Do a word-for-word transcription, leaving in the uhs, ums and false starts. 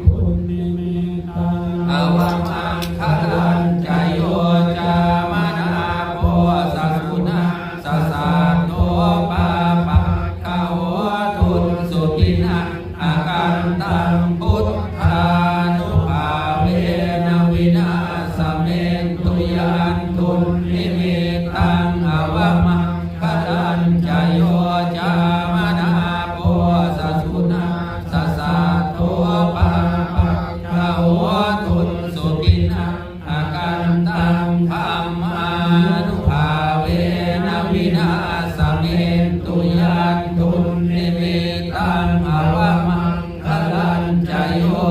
dunnimittaṃ avamaṅgalañca yo cāmanāpo sakuṇassa saddo pāpaggaho dussupinaṃ akantaṃ buddhānubhāvena vināsamentu. Yandunnimittaṃ avamaṅgalañca yo cāmanāpo sakuṇassa saddo pāpaggaho dussupinaṃ akantaṃ dhammānubhāvena vināsamentu. Yandunnimittaṃ avamaṅgalañca yo